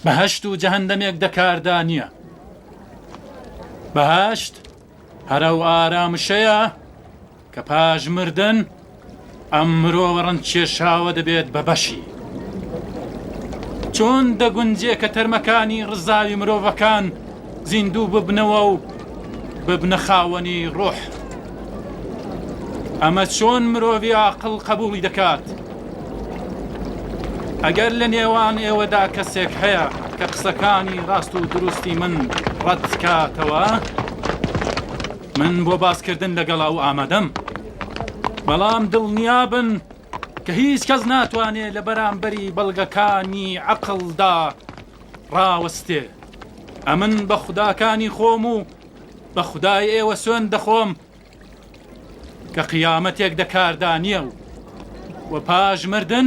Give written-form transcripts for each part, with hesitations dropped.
بەهەشت و جەهەندەمێک دە کاردا نییە. بەهەشت هەر ئەو ئارامشەیە کە پاش مردن ئەم مرۆوە ڕەنجکێشاوە دەبێت بە بەشی. چۆن دەگونجێ کە تەرمەکانی ڕزاوی مرۆڤەکان زیندوو ببنەوە و ببنە خاوەنی ڕۆح؟ ئەمە چۆن مرۆڤی ئاقڵ قەبووڵی دەکات؟ ئەگەر لە نێوان ئێوەدا کەسێک هەیە کە قسەکانی ڕاست و دروستی من ڕەت کاتەوە، من بۆ باسکردن لەگەڵ ئەو ئامادەم. بەڵام دڵنیابن کە هیچ کەس ناتوانێ لە بەرامبەری بەڵگەکانی عەقڵدا ڕاوەستێ. ئەمن بە خوداکانی خۆم و بە خودای ئێوە سوێند دەخۆم کە قیامەتێک دە کاردا نییە و و پاش مردن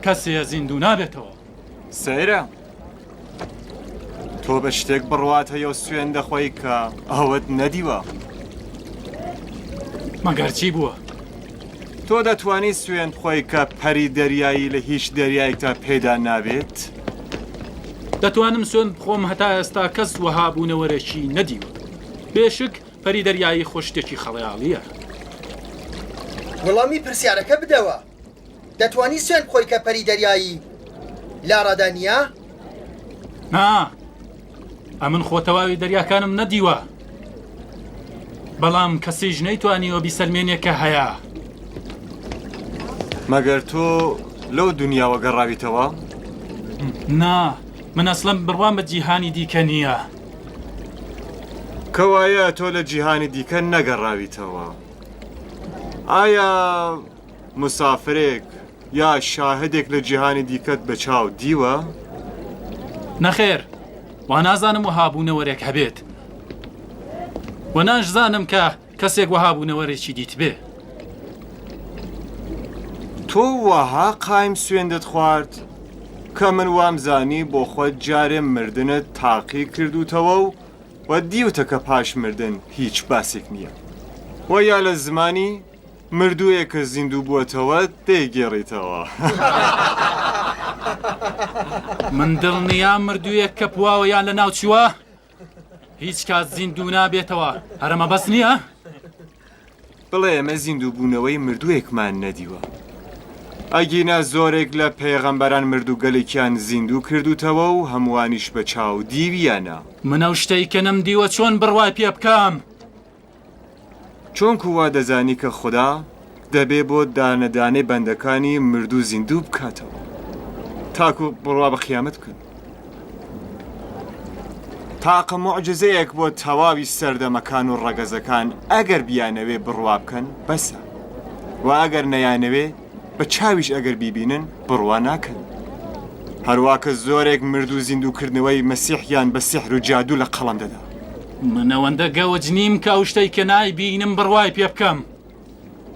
کەسێ زیندوو نابێتەوە. سەیرە تۆ بە شتێک بڕوات هەیە و سوێن دەخۆی کە ئەوەت نەدیوە. مەگەر چی بووە؟ تۆ دەتوانی سوێند بخۆی کە پەری دەریایی لە هیچ دەریایەکدا پەیدا نابێت؟ دەتوانم سوێند بخۆم هەتا ئێستا کەس وەها بوونەوەرێکی نەدیوە. بێشک پەری دەریایی خۆ شتێکی خەڵیاڵییە. وەڵامی پرسیارەکە بدەوە. دەتوانی سوێند بخۆی کە پەری دەریایی لاڕادا نییە؟ نا، ئەمن خۆ تەواوی دەریاکانم نەدیوە. بەڵام کەسیش نەیتوانیوە بیسەلمێنێ کە هەیە. مەگەر تۆ لەو دونیاوە گەڕاویتەوە؟ نا، من ئەسڵەن بڕوام بە جیهانی دیکە نییە. کەوایە تۆ لە جیهانی دیکە نەگەڕاویتەوە. ئایا مسافرێک یا شاهدێک لە جیهانی دیکەت بە چاو دیوە؟ نەخێر، وا نازانم وەها بوونەوەرێک هەبێت. وە ناشزانم کە کەسێک وەها بوونەوەرێکی دیتبێ. تۆ وەها قایم سوێندت خوارد کە من وامزانی بۆ خۆت جارێ مردنت تاقی کردووتەوە و و دیوتە کە پاش مردن هیچ باسێک نییە و یا لە زمانی مردوویەک کە زیندوو بووەتەوە دەیگێڕیتەوە. من دڵنیام مردوویەک کە پواوە یان لەناوچووە هیچ کات زیندوو نابێتەوە، هەر ئەمە بەس نییە؟ بڵێ ئێمە زیندووبوونەوەی مردووێکمان نەدیوە. ئەگینا زۆرێک لە پێغەمبەران مردووگەلێکیان زیندوو کردووتەوە و هەمووانیش بە چاو دیویانە. من ئەو شتەی کە نەمدیوە چۆن بڕوای پێ بکەم؟ چۆنکو وا دەزانی کە خودا دەبێ بۆ دانە دانەی بەندەکانی مردوو زیندوو بکاتەوە تاکو بڕوا بە قیامەت بکەن. تاقە موعجیزەیەک بۆ تەواوی سەردەمەکان و ڕەگەزەکان ئەگەر بیانەوێ بڕوا بکەن بەسە و ئەگەر نەیانەوێ بە چاویش ئەگەر بیبینن بڕوا ناکەن. هەروا کە زۆرێک مردوو زیندووکردنەوەی مەسیحیان بە سیحر و جادوو لە قەڵەم دەدا. من ئەوەندە گەوج نیم کە ئەو شتەی کە نایبینم بڕوای پێ بکەم.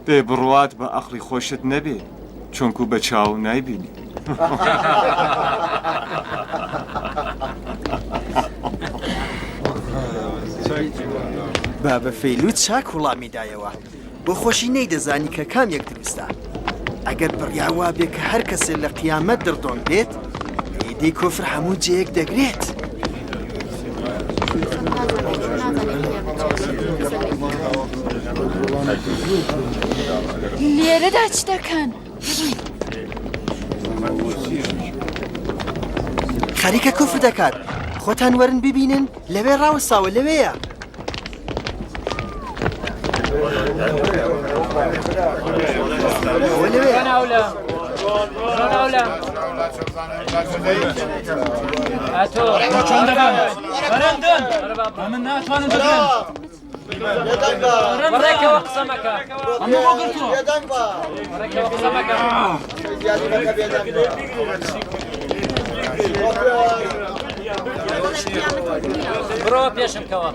دەی بڕوات بە ئەقڵی خۆشت نەبێ چونکو بە چاو نایبینی. بابە فەیلوو چاک وڵامی دایەوە. بۆ خۆشی نەیدەزانی کە کام یەک دروستە. ئەگەر بڕیار وابێ کە هەر کەسێ لە قیامەت دڕدۆنگ بێت، ئیدی کوفر هەموو جێیەک دەگرێت. لێرەدا چ دەکەن؟ خەریکە کوفر دەکات. خۆتان وەرن ببینن لەوێ ڕاوەستاوە لەوێیە. من ناتوانم بگرم بڕۆ پێشم کەوە.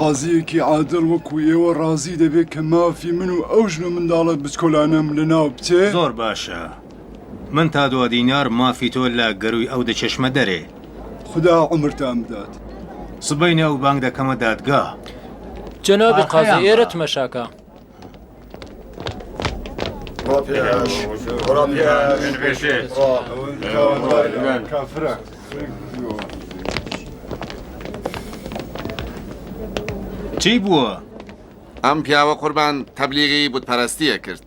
قازییەکی عادڵ وەکو ئێوە ڕازی دەبێ کە مافی من و ئەو ژن و منداڵە بچکۆلانەم لە ناو بچێ؟ زۆر باشە من تا دوا دینار مافی تۆ لە گەرووی ئەو دەچێشمە دەرێ. خودا عومرتان بدات. سبەینێ ئەو بانگ دەکەمە دادگا. جەنابی قازی ئێرە تمەشاکە. کافرە. چی بووە؟ ئەم پیاوە قوربان تەبلیغی بتپەرستیە کرد.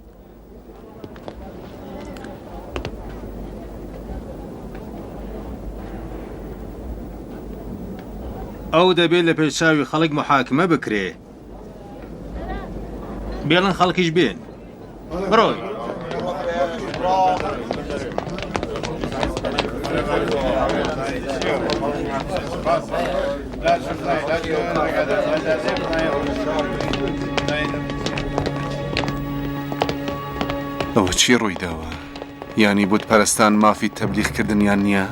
ئەو دەبێ لە پێش چاوی خەڵک محاکمە بکرێ. بێڵن خەڵکیش بێن. بڕۆی. ئەوە چی ڕوویداوە؟ یانی بت پەرستان مافی تەبلیغ کردنیان نییە؟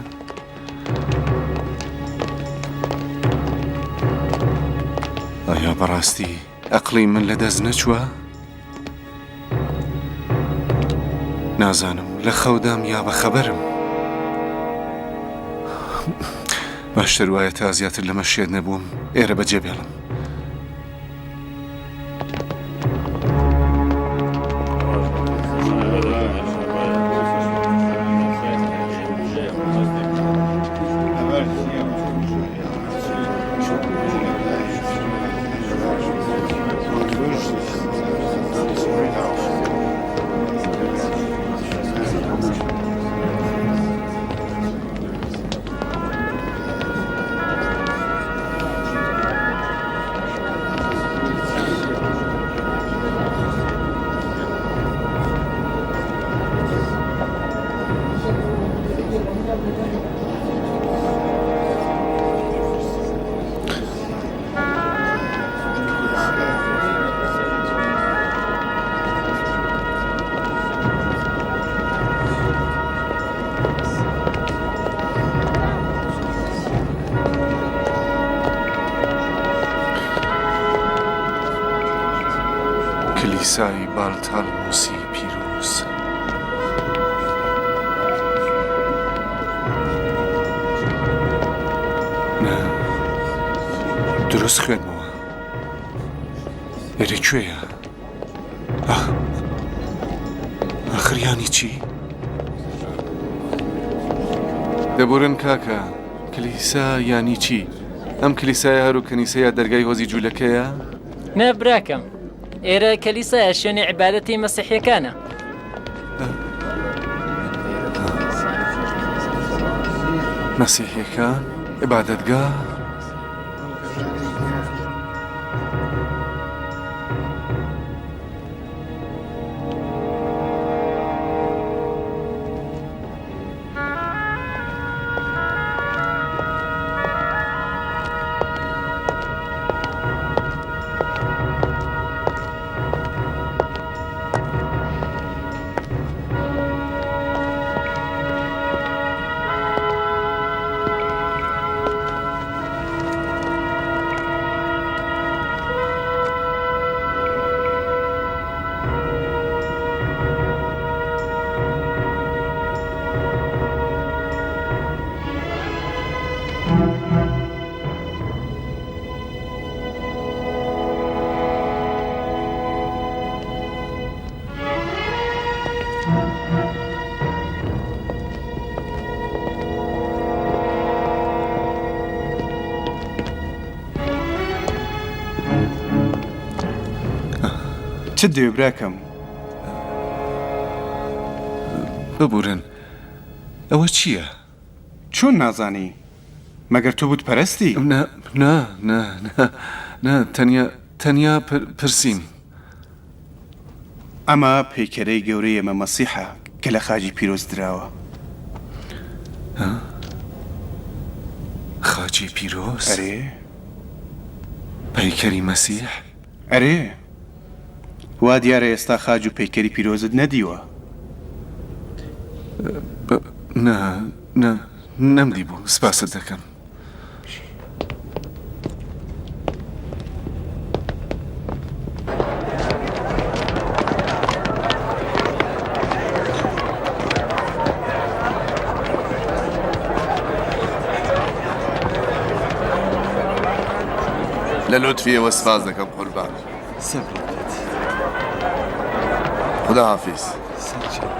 ئایا بەڕاستی ئەقڵی من لە دەست نەچووە؟ نازانم لە خەودام یا بە خەبەرم. باشتر وایە تا زیاتر لەمە شێت نەبووم ئێرە بەجێ بێڵم. کلیسای بالتالموسی پیرۆز. نا، دروست خوێندمەوە. ئێرە کوێیە؟ ئاخ، ئاخر یانی چی؟ دەبورن کاکە، کلیسا یانی چی؟ ئەم کلیسایە هەر و کەنیسە یا دەرگای هۆزی جوولەکەیە؟ نا براکەم، ئێرە کەلیسایە شوێنی عیبادەتی مەسیحیەکانە. مەسیحیەکان؟ عیبادەتگا؟ چت دەوێ براکەم؟ ببورن ئەوە چییە؟ چۆن نازانی؟ مەگەر تۆ بت پەرستی؟ نا نا نا نا نا تەنیا تەنیا پرسیم. ئەمە پەیکەرەی گەورەی ئێمە مەسیحە کە لە خاجی پیرۆز دراوە. ها؟ خاجی پیرۆز؟ ئەرێ. پەیکەری مەسیح؟ ئەرێ. وا دیارە ئێستا خاج و پەیکەری پیرۆزت نەدیوە. نا نا نەمدیبوو سپاست دەکەم. لە لوتفی ئێوە سپاس دەکەم قوربان. سەبرت بێت. خوداحافیز. سەرچاو.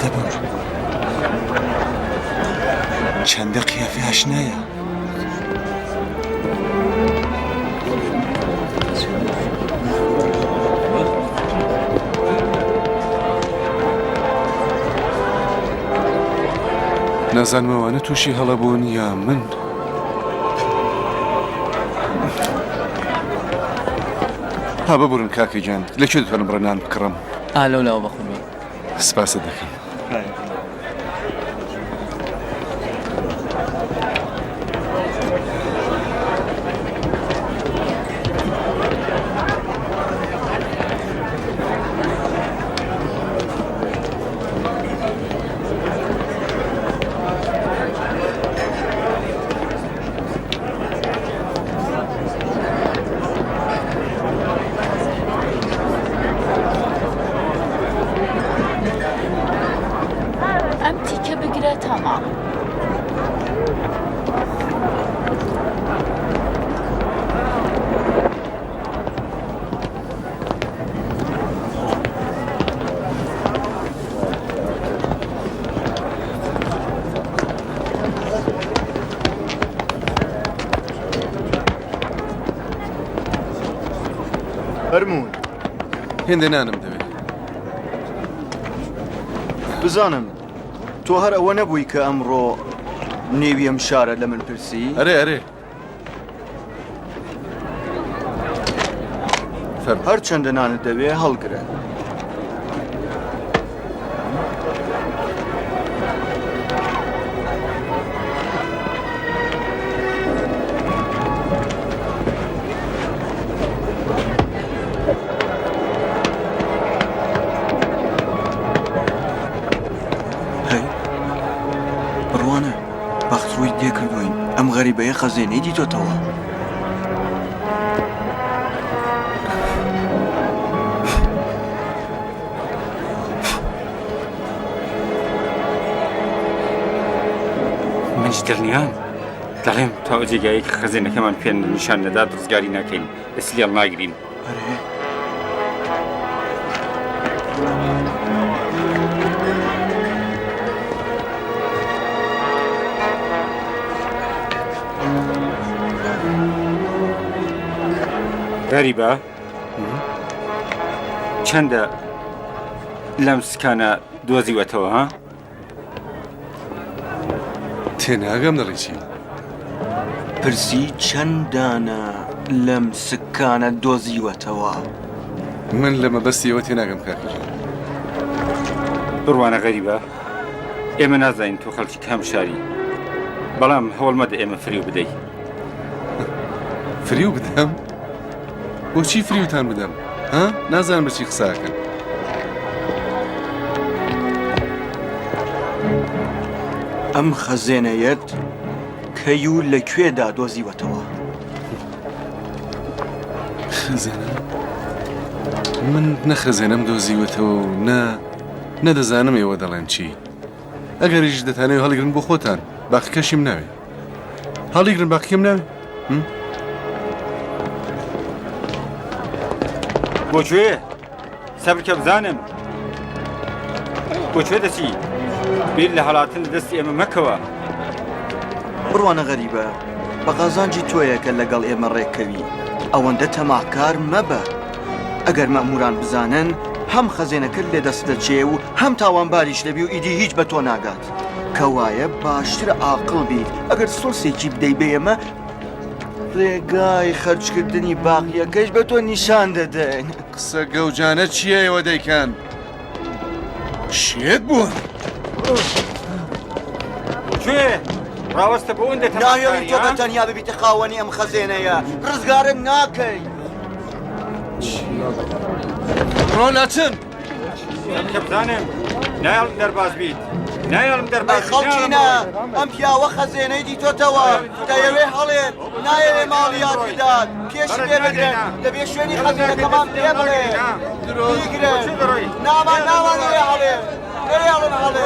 دەبم. چەندە قیافەی ئاشنایە. نازانم ئەوانە تووشی هەڵە بوون یا من. ها ببورن کاکە گیان لە کوێ دەتوانم بڕە نان بکڕم؟ ئا لەو لاوە بەقوربان. سپاست دەکەم. ئەم تیکە بگرە تا ماڵ. فەرموون. هێندە نانم دەوێ. بزانم تۆ هەر ئەوە نەبووی کە ئەمڕۆ نێوی ئەم شارە لە من پرسی؟ ئەرێ ئەرێ. هەرچەندە نانت دەوێ هەڵگرە. هەی بڕوانە بەخت ڕووی تێکردووین ئەم غەریبەیە خەزێنەی دیتۆتەوە. منیش دڵنیام دەڵێم تا ئەو جێگایەی کە خەزێنەکەمان پێ نیشان نەدات ڕزگاری ناکەین ئەسلیڵ ناگرین. ئەرێ. غەریبە چەندە لەم سکانە دۆزیوەتەوە ها؟ تێناگەم دەڵێی چی؟ پرسی چەند دانە لەم سکانە دۆزیوەتەوە؟ من لە مەبەستی ئەوە تێناگەم کاکە گیان. بڕوانە غەریبە، ئێمە نازانین تۆ خەڵکی کام شاری، بەڵام هەوڵ مەدە ئێمە فریو بدەی. فریو بدەم؟ بۆچی فریوتان بدەم؟ ها؟ نازانم بە چی قسە ئەکەن. ئەم خەزێنەیەت کەی و لە کوێدا دۆزیوەتەوە؟ خەزێنە؟ من نە خەزێنەم دۆزیوەتەوە و نە نە دەزانم ئێوە دەڵێن چی. ئەگەریش دەتانەوێ هەڵیگرن بۆ خۆتان، باقیکەشیم ناوێ. هەڵیگرن باقیکەم ناوێ. بۆ کوێ؟ سەبرکە بزانم بۆ کوێ دەچی؟ بیر لە هەڵاتن لە دەستی ئێمە مەکەوە. بڕوانە غەریبە، بە قازانجی تۆیە کە لەگەڵ ئێمە ڕێککەوی. ئەوەندە تەماحکار مەبە. ئەگەر مەئمووران بزانن هەم خەزێنەکەت لێ دەست دەچێ و هەم تاوانباریش دەبی و ئیدی هیچ بە تۆ ناگات. کەوایە باشترە ئاقڵ بیت، ئەگەر سڵسێکی بدەی بە ئێمە، ڕێگای خەرجکردنی باقییەکەیش بە تۆ نیشان دەدەین. قسە گەوجانە چییە ئێوە دەیکەن؟ شێت بوون. کوێ؟ ڕاوەستە بۆ ئەوەندە ناهێڵین تۆ بە تەنیا ببیتە خاوەنی ئەم خەزێنەیە، ڕزگارت ناکەین. ڕۆ ناچن. کە بزانم نایەڵم دەرباز بیت نایەڵم دەرباز ئەی خەڵکینە ئەم پیاوە خەزێنەی دیتۆتەوە دەیەوێ هەڵێت نایەوێ ماڵیات بدات پێشی پێ بگرن دەبێ شوێنی خەزێنەکەمان پێ بڵێ بیگرن نامان ناوانەوێ هەڵێ نەیەڵن هەڵێ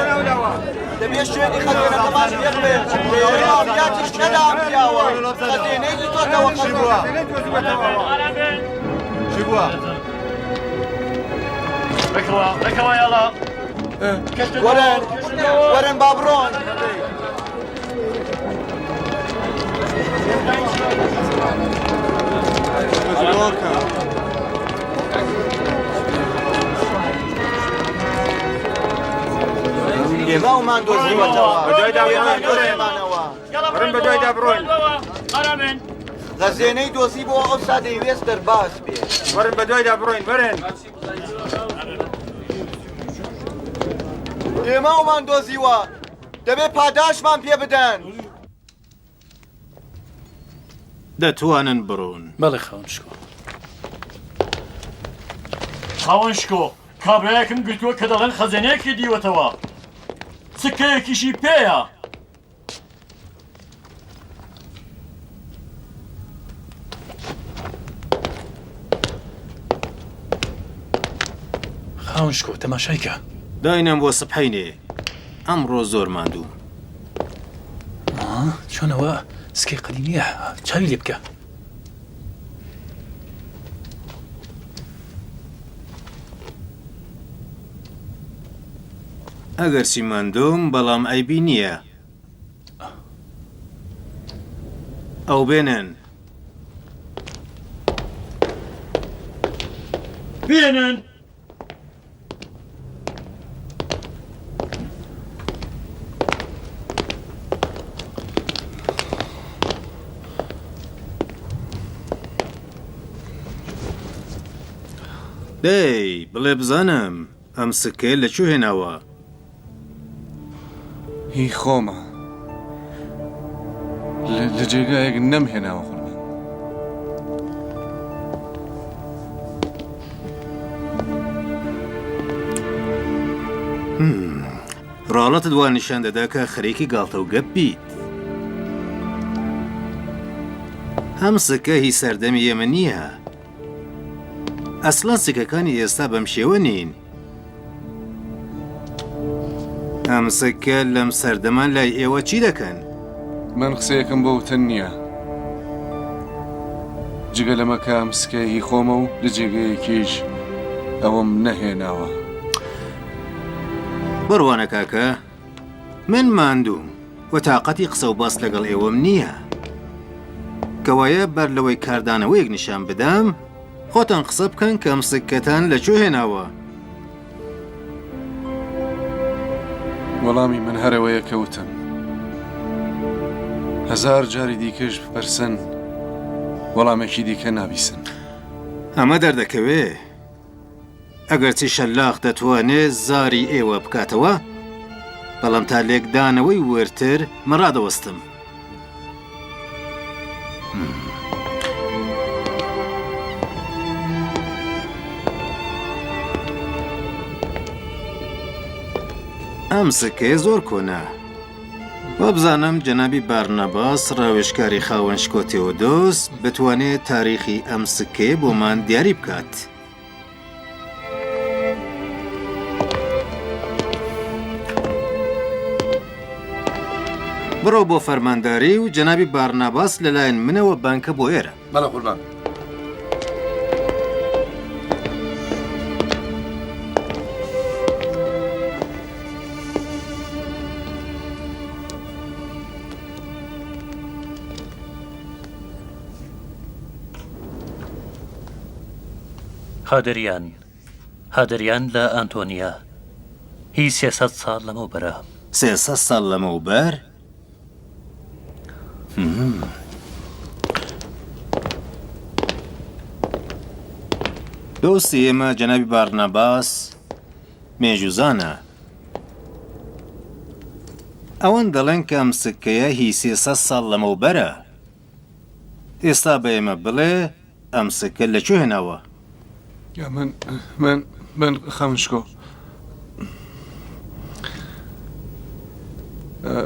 دەبێ شوێنی خەزێنەکەمان پێ بڵێ دەیەوێ ماڵیاتیش نەدا ئەم پیاوە خەزێنەی دیتۆتەوە خەزێنە چی بووە؟ ڕێکەوە ڕێکەوە یاڵا. وەرن وەرن با بڕۆن. ئێمە ئەومان دۆزیوەتەوە. وەرن بەدوایدا بڕۆین. خەزێنەی دۆزی بۆ ئەوسا دەیوێست دەرباز بێ. وەرن بەدوایدا بڕۆین وەرن. ئێمە ئەومان دۆزیوە دەبێ پاداشمان پێ بدەن. دەتوانن بڕۆن. بەڵێ خاوەن شکۆ. خاوەن شکۆ، کابرایەکم گرتووە کە دەڵێن خەزێنەیەکی دیوەتەوە. سکەیەکیشی پێیە. خاوەن شکۆ تەماشای کە. داینام بۆ سبحەینێ ئەمڕۆ زۆر ماندووم. چۆن ئەوە سکەی قەدیمیە چاوی لێ بکە. ئەگەرچی ماندووم بەڵام عەیبی نییە. ئەو بێنن. بێنن. دەی بڵێ بزانم ئەم سکەیە لە کوێ هێناوە؟ هی خۆمە. لە جێگایەک نەمهێناوە قوربان. ڕاڵەتت وا نیشان دەدا کە خەریکی گاڵتە و گەپ بیت. ئەم سکە هی سەردەمی ئێمە نییە. ئەسڵەن سکەکانی ئێستا بەم شێوە نین. ئەم سکە لەم سەردەمە لای ئێوە چی دەکەن؟ من قسەیەکم بۆ وتن نییە. جگە لەمە کە ئەم سکەیە هی خۆمە و لە جێگەیەکیش ئەوەم نەهێناوە. بڕوانە کاکە، من ماندووم و تاقەتی قسە و باس لەگەڵ ئێوەم نییە. کەوایە بەر لەوەی کاردانەوەیەک نیشان بدەم، خۆتان قسە بکەن کە ئەم سکەتان لە کوێ هێناوە؟ وەڵامی من هەر ئەوەیە کە وتم. هەزار جاری دیکەش بپرسن وەڵامێکی دیکە نابیسن. ئەمە دەردەکەوێ. ئەگەرچی شەلاق دەتوانێ زاری ئێوە بکاتەوە، بەڵام تا لێکدانەوەی وردتر من ڕادەوەستم. ئەم سکەیە زۆر کۆنە. وابزانم جەنابی بارناباس ڕاوێژکاری خاوەن شکۆ تێۆدۆس بتوانێت تاریخی ئەم سکەیە بۆمان دیاری بکات. بڕۆ بۆ فەرمانداری و جەنابی بارناباس لەلایەن منەوە بانکە بۆ ئێرە. بەڵێ قوربان. هادریان هادریان لە ئانتۆنیا هی 300 ساڵ لەمەوبەرە. 300 ساڵ لەمەوبەر؟ دۆستی ئێمە جەنابی بارناباس مێژووزانە. ئەوان دەڵێن کە ئەم سکەیە هی 300 ساڵ لەمەوبەرە. ئێستا بە ئێمە بڵێ ئەم سکە لە کوێ هێناوە؟ من من من خاوەن شکۆ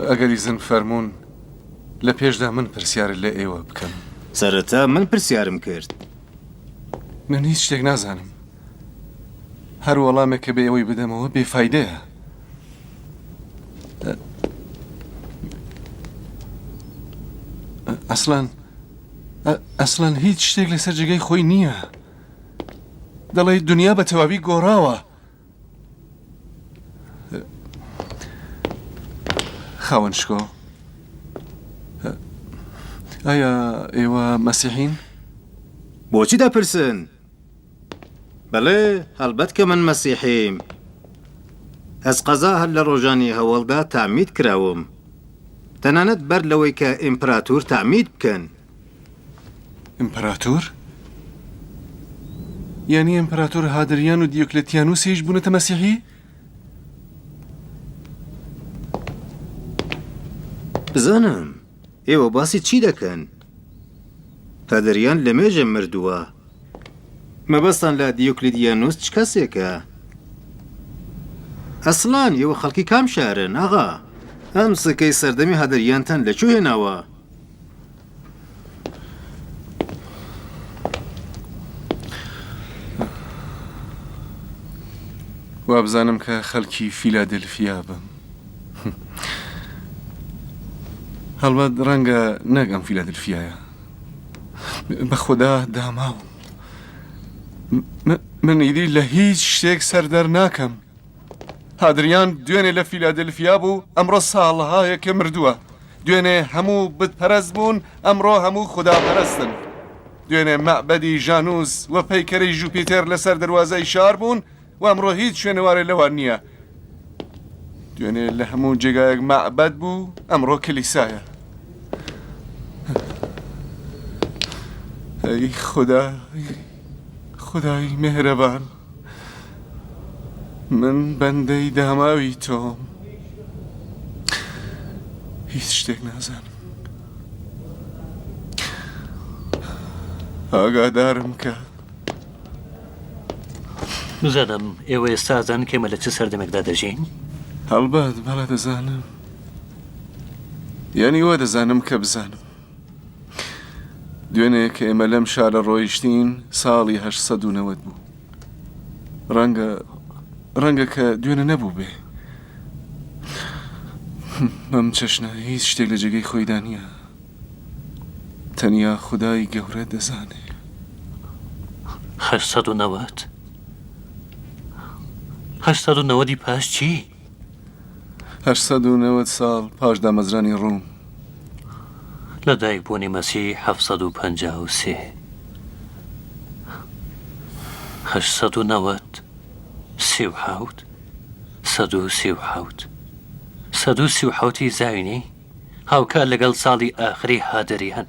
ئەگەر ئیزن فەرموون لە پێشدا من پرسیار لە ئێوە بکەم. سەرەتا من پرسیارم کرد. من هیچ شتێک نازانم. هەر وەڵامێک کە بە ئێوەی بدەمەوە بێفایدەیە. ئەسڵەن ئەسڵەن هیچ شتێک لەسەر جێگای خۆی نییە. دەڵێی دنیا بە تەواوی گۆڕاوە. خاوەن شکۆ، ئایا ئێوە مەسیحین؟ بۆچی دەپرسن؟ بەڵێ، هەڵبەت کە من مەسیحیم. ئەزقەزا هەر لە ڕۆژانی هەوەڵدا تەعمید کراوم. تەنانەت بەر لەوەی کە ئیمپراتور تەعمید بکەن. ئیمپراتور؟ یانی ئیمپراتور هادریان و دیۆکلێتیانوسیش بوونەتە مەسیحی؟ بزانم ئێوە باسی چی دەکەن؟ هادریان لەمێژە مردووە. مەبەستان لە دیۆکلیدیانوس چ کەسێکە؟ ئەسڵان ئێوە خەڵکی کام شارن ئاغا؟ ئەم سکەی سەردەمی هادریانتان لە کوێ هێناوە؟ وابزانم کە خەلکی فیلادلفیا بم. هەڵبەت ڕەنگە نەک ئەم فیلادلفیایە. بە خودا داماوم. من ئیدی لە هیچ شتێک سەر دەرناکەم. هادریان دوێنێ لە فیلادلفیا بوو، ئەمڕۆ ساڵەهایەکە مردووە. دوێنێ هەموو بتپەرست بوون، ئەمڕۆ هەموو خوداپەرستن. دوێنێ مەعبەدی ژانوس و پەیکەرەی ژوپیتێر لەسەر دەروازەی شار بوون و ئەمڕۆ هیچ شوێنەوارێ لەوان نییە. دوێنێ لە هەموو جێگایەک مەعبەد بوو، ئەمڕۆ کلیسایە. ئەی خودای، خودای مێهرەبان! من بەندەی داماوی تۆم هیچ شتێک نازانم ئاگادارم کە بزانم ئێوە ئێستا ئەزانن کە ئێمە لە چ سەردەمێکدا دەژین؟ هەڵبەت بەڵێ دەزانم یانی وا دەزانم کە بزانم دوێنێ کە ئێمە لەم شارە ڕۆیشتین ساڵی 890 بوو. ڕەنگە ڕەنگە کە دوێنێ نەبووبێ. بەم چەشنە هیچ شتێک لە جێگەی خۆیدا نییە. تەنیا خودای گەورە دەزانێ. 890؟ 890 ی پاش چی؟ 890 ساڵ پاش دامەزرانی ڕووم. لە دایک بوونی مەسیح 753. 890، 37، 137. 137 ی زاینی، هاوکات لەگەڵ ساڵی ئاخری هادریان.